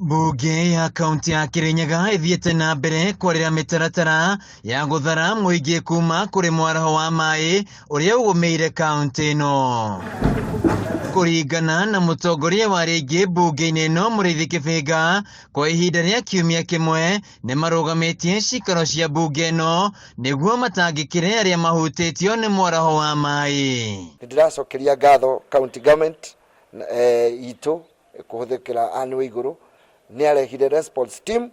Mbunge ya kaunti ya Kirinyaga ĩthiĩte na mbere kwarĩra mĩtaratara ya gũthara mũingĩ kuma kũrĩ mwaraho wa maĩ ũrĩa ũgũmĩire kaunti ĩno. Kũringana na mũtongoria wa rĩngĩ mbunge-inĩ ĩno Mũrĩithi Kĩbĩnga, kwa ihinda rĩa kiumia kĩmwe nĩ marũgamĩtie cikaro cia mbunge ĩno nĩguo matangĩkĩre arĩa mahutĩtio nĩ mwaraho wa maĩ. Nĩ ndĩracokeria ngatho county government itũ kũhũthĩkĩra Anne Waigũrũ nĩ arehire response team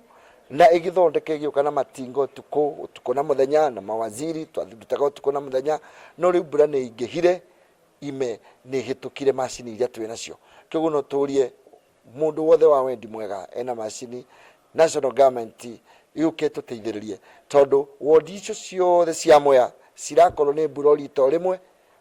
na ĩgĩthondeka ĩgĩũka na matinga ũtukũ ũtukũ na mũthenya na mawaziri twarutaga ũtukũ na mũthenya no rĩu mbura nĩ ĩingĩhire ime nĩ ĩhĩtũkire macini iria twĩ nacio kĩoguo no tũrie mũndũ wothe wa wendi mwega ena macini national government yũke tũteithĩrĩrie tondũ wodi icio ciothe cia Mwea cirakorwo nĩ mbura o rita o rĩmwe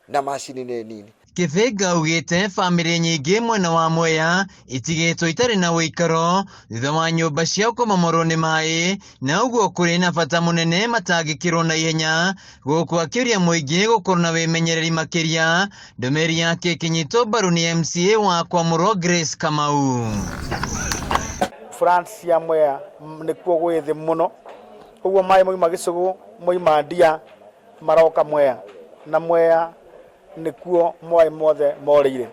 na macini nĩ nini. Kĩbĩnga augĩte bamĩrĩ nyingĩ mwena wa Mwea itigĩtwo itarĩ na ũikaro thutha wa nyũmba ciao kũmomorwo nĩ maĩ na ũguo kũrĩ na bata mũnene matangĩkĩrwo na ihenya gũkũ akĩũria mũingĩ gũkorwo na wĩmenyereri makĩria. Ndũmĩrĩri yake ĩkĩnyitwo mbaru nĩ MCA wa Kwamũrwo Grace Kamau. Floods cia Mwea nĩkuo gwĩ thĩ mũno, ũguo maĩ mauma Gĩcũgũ mauma Ndia maroka Mwea na Mwea nĩkuo maĩ mothe morĩire.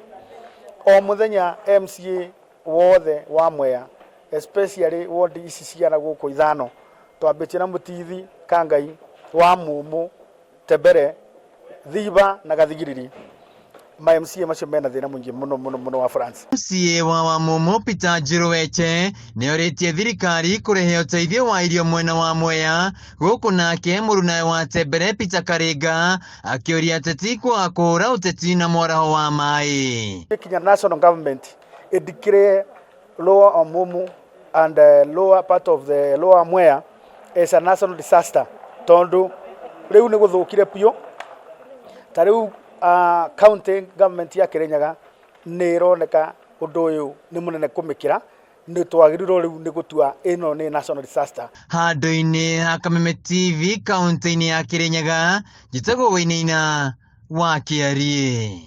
O mũthenya MCA wothe wa Mwea especially ward ici cia na gũkũ ithano twambĩtie na Mũtithi, Kangai, Wamumu, Tembere, Thiba na Gathigiriri, ma MCA macio mena thĩna mũingĩ mũno mũno mũno wa floods. MCA wa Wamumu Peter Njiru Weche nĩorĩtie thirikari kũrehe ũteithio wa irio mwena wa Mwea gũkũ nake mũrunawe wa Tembere Peter Karinga akĩũria ateti kwaga kũhũra ũteti na mwaraho wa maĩ. Kinya national government ĩdeclare Lower Wamumu and lower part of the Lower Mwea as a national disaster tondu riu nĩ gũthũkire biũ ta rĩu county government ya Kirinyaga nĩ ĩroneka ũndũ ũyũ nĩ mũnene kũmĩkĩra nĩ twagĩrĩirwo rĩu nĩ gũtua ĩno nĩ national disaster. Handũ-inĩ ha Kameme TV kaunti-inĩ ya Kirinyaga, njĩtagwo Wainaina wa Kĩariĩ.